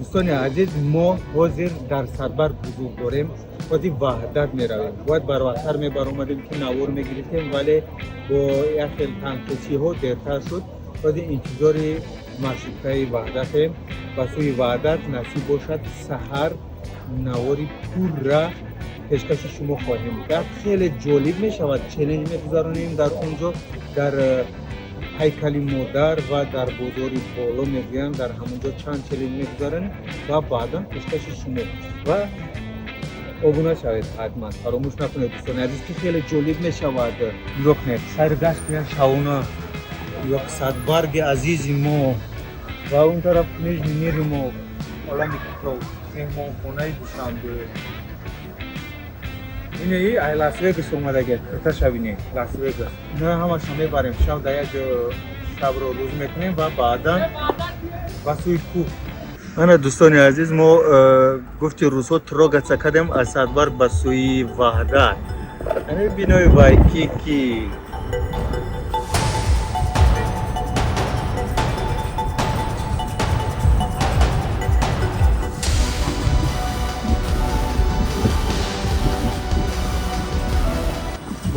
Дӯстони азиз, мо ҳозир дар Садбарг ҳузур дорем. Ҳозир Ваҳдат меравем. Бояд барвақттар мебаромадем, ки навор мегирифтем, вале бо як хел танқисиҳо дертар шуд. Ҳозир интизори маршруткаи Ваҳдатем. Ба сӯи Ваҳдат насиб бошад, саҳар навори пурра пешкаши шумо хоҳем кард. Хеле ҷолиб мешавад. Челлендж мегузаронем дар он ҷо, дар ҳайкали модар ва дар бозори боло мегӯянд, дар ҳамон ҷо чанд челлендж мегузаронем ва баъдан пешкаши шумо. Ва обуна шавед ҳатман, фаромӯш накунед, дӯстони азиз, ки хеле ҷолиб мешавад. Нигоҳ кунед, сари гашт кунед шавона ё Садбарги азизи мо ва он тараф Нижний мири мо, олами китоб, меҳмонхонаи Душанбе. Ине ай Лас-Вегас омадаги, кирташа бинед, Лас-Вегас. Ино ҳамаша мебарем, шаб дар як ҷо шабро рӯз мекунем ва баъдан ба сӯи кӯҳ. Ана, дӯстони азиз, мо гуфти рӯзҳо трогаться кардем аз Садбарг ба сӯи Ваҳдат. Ани бинои Вайкики.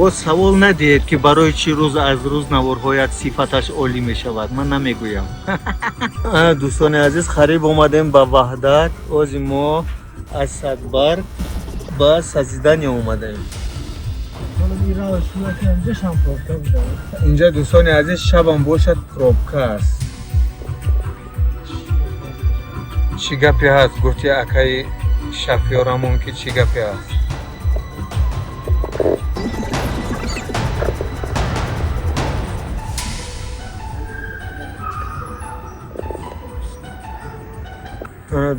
Боз савол надиҳед, ки барои чӣ рӯз аз рӯз наворҳоят сифаташ олӣ мешавад. Ман намегӯям. Дӯстони азиз, қариб омадем ба Ваҳдат. Ози мо аз Садбарг ба Созидание омадаем. Инҷа, дӯстони азиз, шабам бошад, пробка аст. Чӣ гапе ҳаст? Гуфти акаи шафёрамон, ки чӣ гапе ҳаст?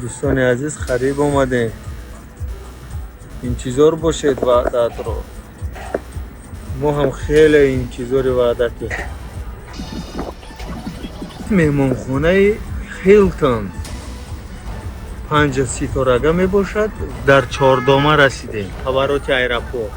Дӯстони азиз, қариб омадем. Интизор бошед Ваҳдатро. Мо ҳам хеле интизори Ваҳдатем. Меҳмонхонаи Хилтон панҷ ситорага мебошад. Дар Чордома расидем, повороти аэропорт.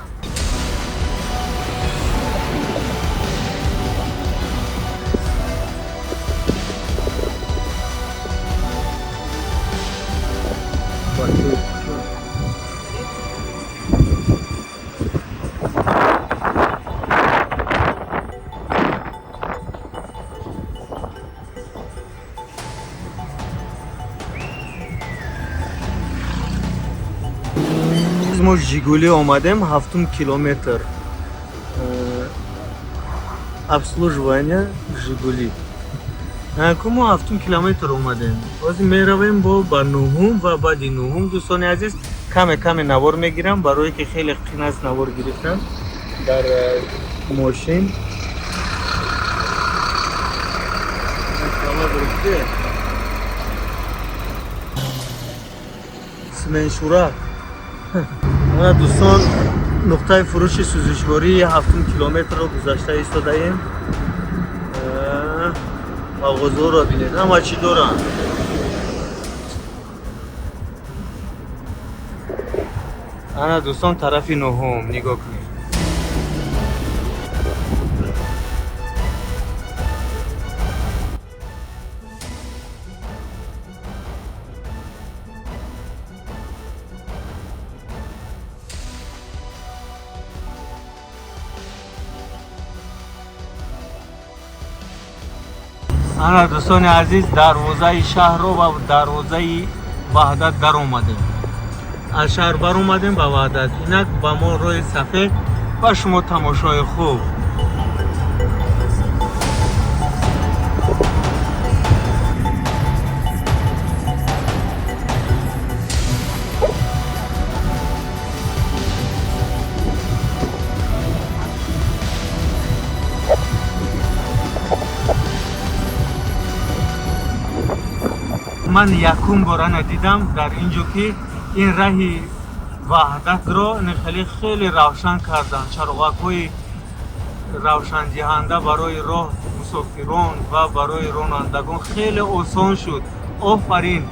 Мо Жигули омадем, ҳафтум километр. Обслуживание Жигули. Ку мо ҳафтум километр омадем. Ҳозир меравем бо ба нуҳум ва баъди нуҳум, дӯстони азиз, каме каме навор мегирам, барое ки хеле қин аст навор гирифтан дар мошин. Сменшура. Ана, дӯстон, нуқтаи фурӯши сӯзишвории ҳафтум километрро гузашта истодаем. Мағозаҳоро бинед, ҳама чӣ доранд. Ана, дӯстон, тарафи нуҳум нигоҳ кунед. Ана, дӯстони азиз, дарвозаи шаҳрро ва дарвозаи Ваҳдат даромадем. Аз шаҳр баромадем ба Ваҳдат. Инак ба мо роҳи сафед ва шумо тамошои хуб. Ман якум бор ана дидам дар ин ҷо, ки ин раҳи Ваҳдатро хеле хеле равшан карданд. Чароғакҳои равшандиҳанда барои роҳ, мусофирон ва барои ронандагон хеле осон шуд. Офарин!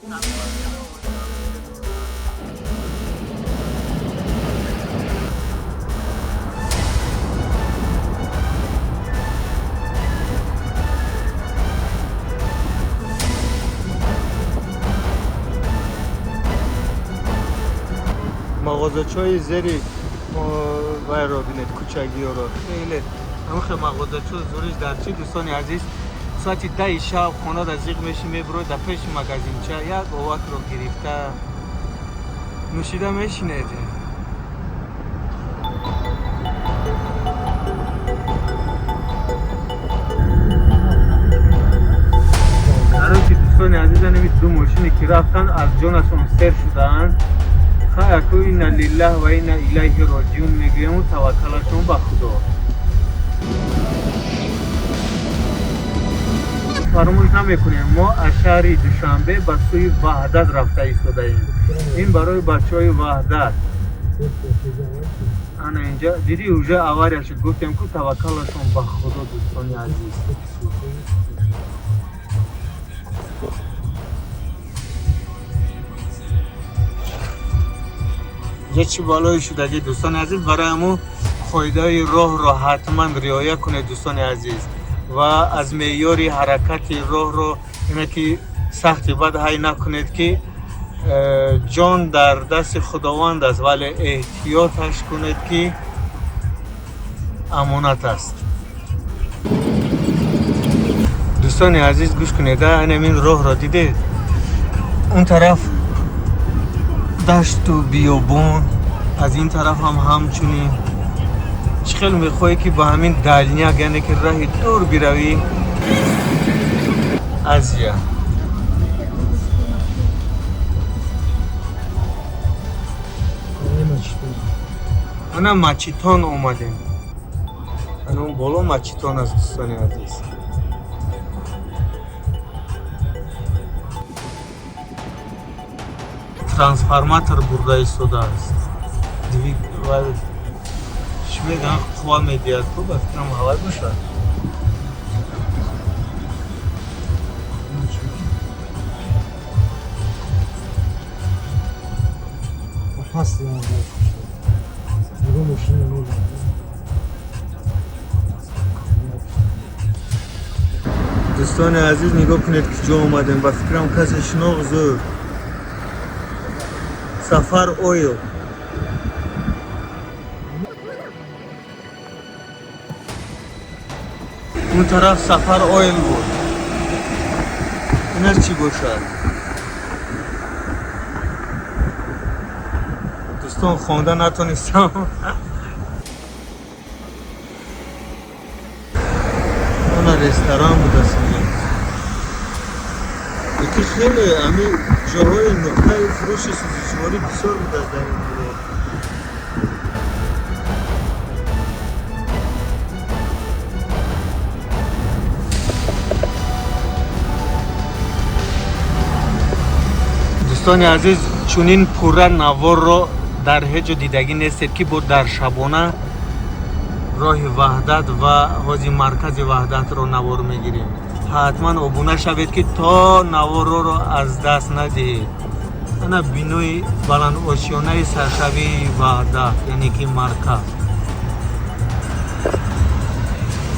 Мағозачаҳои зери вайро бинед, кӯчагиёро хеле ҳамхе мағозачо зуриш дар чи, дӯстони азиз, соати 10 шаб хонада зиқ меши, мебурой дар пеши магазинча як овакро гирифта нӯшида мешинед. Короче, дӯстони азиз, анами ду мошине ки рафтанд, аз ҷонашон сер шудаанд. Хайр, инна лиллаҳ ва инна илайҳи роҷиун мегӯяму таваккалашон ба Худо. Фаромӯш намекунем, мо аз шаҳри Душанбе ба сӯи Ваҳдат рафта истодаем. Ин барои бачаҳои Ваҳдат. Ана инҷа дидӣ, уже авария шуд. Гуфтем ку, таваккалашон ба Худо, дӯстони азиз. Инҷа чӣ балое шудагӣ, дӯстони азиз. Барои ҳамо қоидаи роҳро ҳатман риоя кунед, дӯстони азиз, ва аз меъёри ҳаракати роҳро ине ки сахти бад ҳай накунед, ки ҷон дар дасти Худованд аст, вале эҳтиёташ кунед, ки амонат аст. Дӯстони азиз, гӯш кунед, анамин роҳро дидед, он тараф дашту биёбон, аз ин тараф ҳам ҳамчунин. Чӣ хел мехоҳӣ ки ба ҳамин дальняк, яъне ки раҳи дур биравӣ? Азия. Ана Мачитон омадем. Ана он боло Мачитон аст, дӯстони азиз. Трансформатор бурда истодааст. Чӣ мегӯянд, қувва медиҳад ку, ба фикрам ҳавай бошад. Дӯстони азиз, нигоҳ кунед, ки ҷо омадем. Ба фикрам касе шинохт, зур. Сафар Ойл. Он тараф Сафар Ойл буд. Инаш чӣ бошад? Дӯстон, хонда натонистам. Она ресторан будааст инҷа. Яки хеле ами ҷоҳои нуқтаи фурӯши сӯзишворӣ бисёр будааст дар ин курорт. Дӯстони азиз, чунин пурра наворро дар ҳеҷ ҷо дидагӣ нестед, ки бо дар шабона роҳи Ваҳдат ва ҳози маркази Ваҳдатро навор мегирем. Ҳатман обуна шавед, ки то наворро аз даст надиҳед. Ана бинои баландошёнаи саршавии Ваҳдат, яъне ки марказ.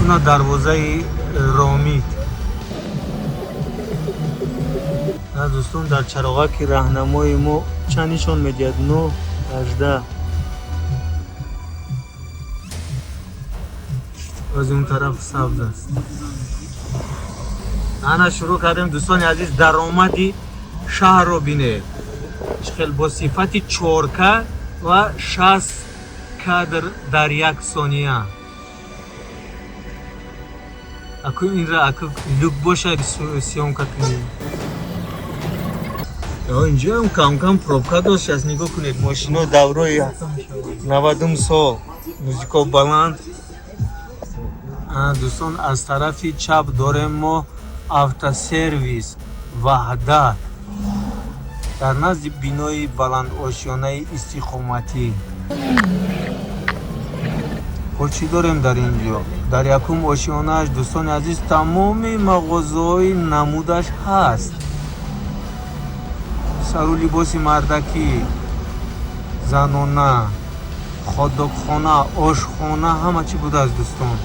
Она дарвозаи Ромид. Дӯстон, дар чароғаки раҳнамои мо чанд нишон медиҳад? 9:18. Аз он тараф сабз аст. Ана шурӯъ кардем, дӯстони азиз, даромади шаҳрро бинед. Чӣ хел бо сифати 4К ва 60 кадр дар як сония. Аку инра аку люк бошад, съёмка кунем. Инҷоам кам-кам пробка доштааст. Нигоҳ кунед, мошино даврои 90 сол, музико баланд. Дӯстон, аз тарафи чап дорем мо автосервис Ваҳдат дар назди бинои баландошёнаи истиқоматӣ. Бо чӣ дорем дар ин ҷо? Дар якум ошёнааш, дӯстони азиз, тамоми мағозаҳои намудаш ҳаст. Сару либоси мардакӣ, занона, хот-догхона, ошхона, ҳама чӣ будааст, дӯстон.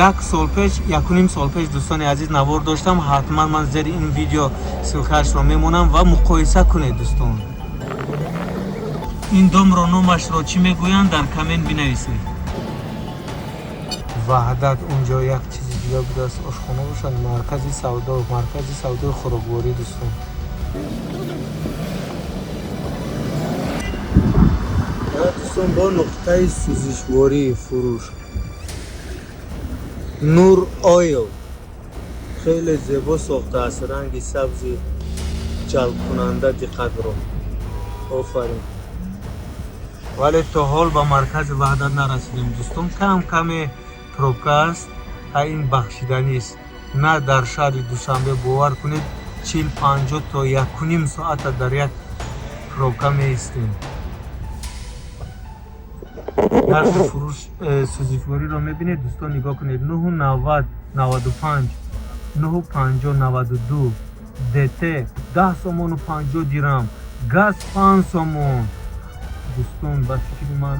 Як сол пеш, 1.5 сол пеш, дӯстони азиз, навор доштам. Ҳатман ман зери ин видео ссылка ашро мемонам ва муқоиса кунед, дӯстон. Ин дом ро номашро чӣ мегӯянд, дар коммент бинависед. Ваҳдат, унҷо як чизи дига будааст, ошхона бошад, маркази савдо, маркази савдои хӯрокворӣ, дӯстон. Дӯстон, бо нуқтаи сӯзишвории фурӯш Нур Ойл хеле зебо сохтааст, ранги сабзи ҷалбкунанда диққатро. Офарин! Вале то ҳол ба маркази Ваҳдат нарасидем, дӯстон. Кам каме пробка аст, ин бахшиданист. На дар шаҳри Душанбе, бовар кунед, 40-50 то 1.5 соата дар як пробка меистем. Нархи фурӯш сӯзишвориро мебинед, дӯстон, нигоҳ кунед: 9,90, 95, 9,50, 92, ДТ 10 сомону 50 дирам, газ 5 сомон. Дӯстон, ба фикри ман,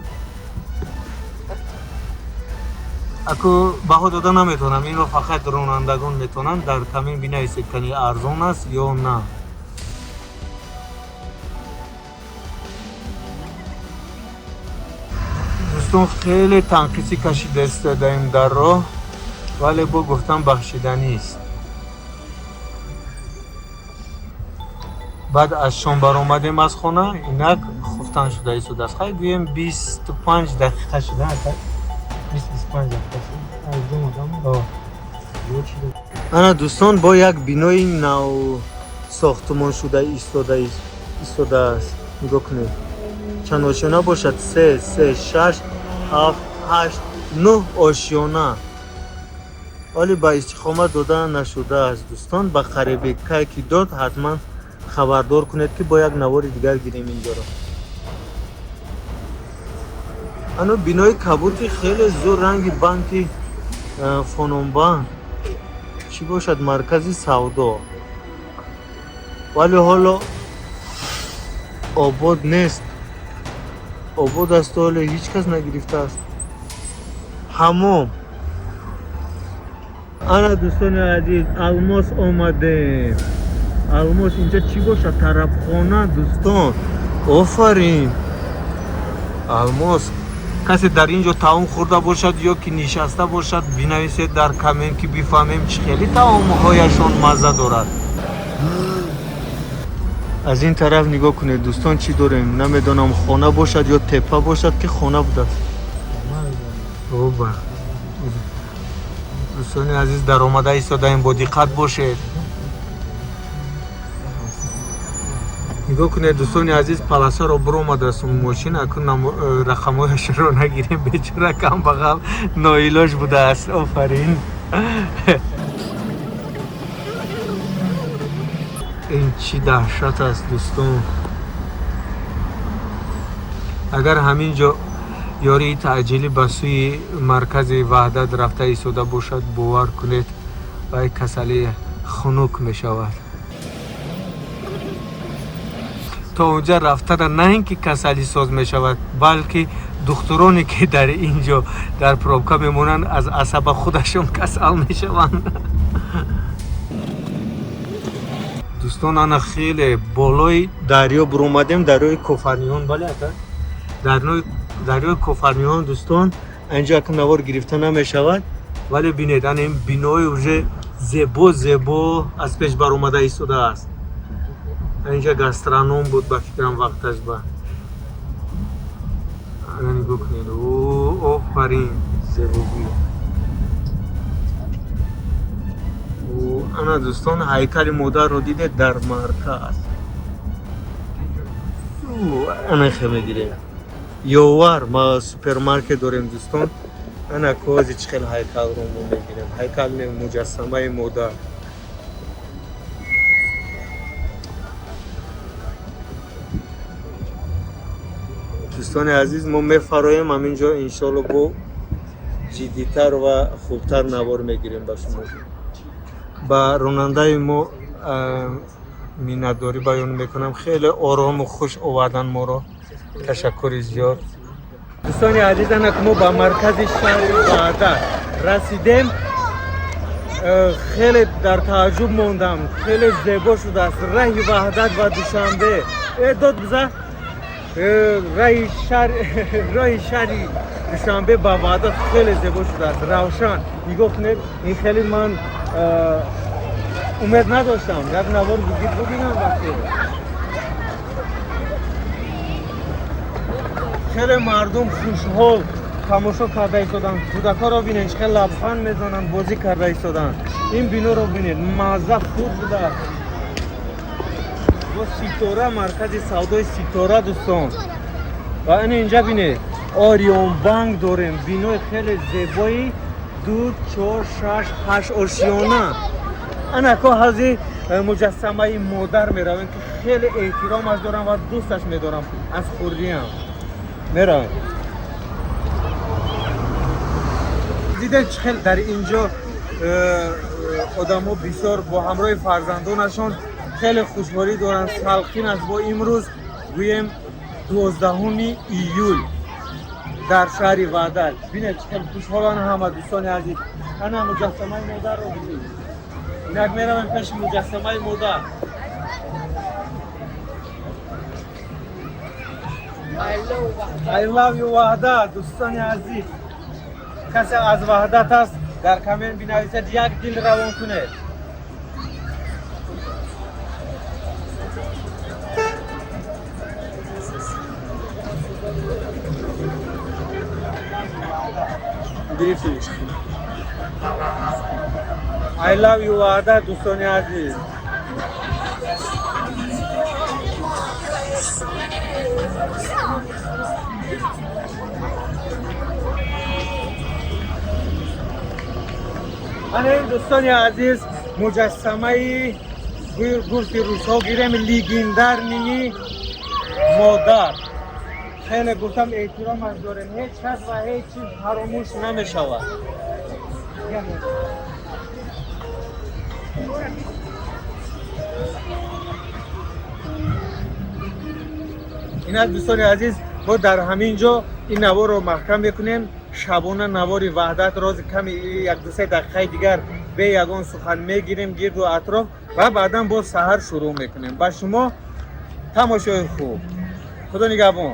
аку баҳо дода наметавонам, инро фақат ронандагон метавонанд. Дар коммент бинависед, кани арзон аст ё на. Дӯстон, хеле танқисӣ кашида истодаем дар роҳ, вале бо гуфтан бахшиданист. Баъд аз шом баромадем аз хона, инак хуфтан шуда истодааст. Хай, гӯем, 25 дақиқа шуда, 20-25 дақиқа. Ана, дӯстон, бо як бинои нав сохтумон шуда истодааст. Нигоҳ кунед, чанд ошёна бошад: се, се, шаш, ҳафт, ҳашт, нӯҳ ошёна, вале ба истиқомат дода нашудааст. Дӯстон, ба қарибе кай ки дод, ҳатман хабардор кунед, ки бо як навори дигар гирем инҷоро. Ано бинои кабути хеле зур, ранги банки Фононбанк. Чӣ бошад? Маркази савдо, вале ҳоло обод нест. Обод аст, ҳоло ҳеҷ кас нагирифтааст. Ҳамом. Ана, дӯстони азиз, Алмос омадем. Алмос, инҷа чӣ бошад? Тарабхона, дӯстон. Офарин, Алмос! Касе дар ин ҷо таом хӯрда бошад ё ки нишаста бошад, бинависед дар коммент, ки бифаҳмем, чӣ хеле таомҳояшон мазза дорад. Аз ин тараф нигоҳ кунед, дӯстон, чӣ дорем? Намедонам, хона бошад ё теппа бошад, ки хона будааст. Оба, дӯстони азиз, даромада истодаем, бо диққат бошед. Нигоҳ кунед, дӯстони азиз, полоса ро биромадааст мошин. Акун рақамҳояшро нагирем, бечора камбағал ноилоҷ будааст. Офарин! Ин чӣ даҳшат аст, дӯстон! Агар ҳамин ҷо ёрии таъҷилӣ ба сӯи маркази Ваҳдат рафта истода бошад, бовар кунед, вай касалӣ хунук мешавад. То онҷа рафтана на ин ки касалӣ соз мешавад, балки духтуроне, ки дар ин ҷо дар пробка мемонанд, аз асаба худашон касал мешаванд. Дӯстон, ана хеле болои дарё буромадем, дарёи Кофарниҳон. Бале, ака, дарёи Кофарниҳон. Дӯстон, инҷо ака навор гирифта намешавад, вале бинед, ана ин бинои уже зебо зебо аз пеш баромада истодааст. Инҷа гастроном буд, ба фикрам, вақташ ба. Ана, нигоҳ кунед. Офарин, зебогӣ! Ана, дӯстон, ҳайкали модарро дидед дар марказ. Ана, хе мегирем. Ёвар, ма супермаркет дорем, дӯстон. Ана, кози чӣ хел ҳайкалро мо мегирем. Ҳайкал не, муҷассамаи модар. Дӯстони азиз, мо мефароем ҳамин ҷо. Иншоалло, бо ҷиддитар ва хубтар навор мегирем ба шумо. Ба ронандаи мо. Миннатдорӣ баён мекунам. Хеле орому хуш овардан моро. Ташаккури зиёд. Дӯстони азиз, анак мо ба маркази шаҳри Ваҳдат расидем. Хеле дар тааҷҷуб мондам. Хеле зебо шудааст раҳи Ваҳдат ва Душанбе. Дод биза, роҳи шаҳри Душанбе ба Ваҳдат хеле зебо шудааст, равшан. Нигоҳ кунед, ин хеле ман умед надоштам як навор бигир бубинам. Вақте хеле мардум хушҳол тамошо карда истоданд. Кӯдакҳоро бинед, чӣ хел лабханд мезананд, бозӣ карда истоданд. Ин биноро бинед, мазза хуб будааст. Бо Ситора, маркази савдои Ситора, дӯстон. Ва ин инҷа бинед, Орион Банк дорем, бинои хеле зебои 2, 4, 6, 8 ошиёна. Анако ҳази муҷассамаи модар меравем, ки хеле эҳтиромаш дорам ва дӯсташ медорам аз хурдиам. Меравем. Дидед, чӣ хел дар инҷо одамо бисёр бо ҳамроҳи фарзандонашон хеле хушҳолӣ доранд. Салқин аст. Бо имрӯз гӯем 12 июл дар шаҳри Ваҳдат. Бинед, чӣ хел хушҳоланд ҳама, дӯстони азиз. Ана муҷассамаи модарро бинед. Инак меравем пеши муҷассамаи модар. I love you, Ваҳдат. Дӯстони азиз, касе аз Ваҳдат аст, дар коммент бинависед, як дил равон кунед. Гирифтиш. I love you, Ваҳдат, дӯстони азиз. Ана ин, дӯстони азиз, муҷассамаи, гуфти русҳо гирем, легендарный модар. Хеле гуфтам, эҳтиромаш дорем, ҳеҷ кас ва ҳеҷ чиз фаромӯш намешавад. Инак, дӯстони азиз, мо дар ҳамин ҷо ин наворро маҳкам мекунем. Шабона навори Ваҳдат рози ками як дусе дақиқаи дигар бе ягон сухан мегирем гирду атроф ва баъдан боз саҳар шурӯъ мекунем. Ба шумо тамошои хуб, худо нигаҳбон.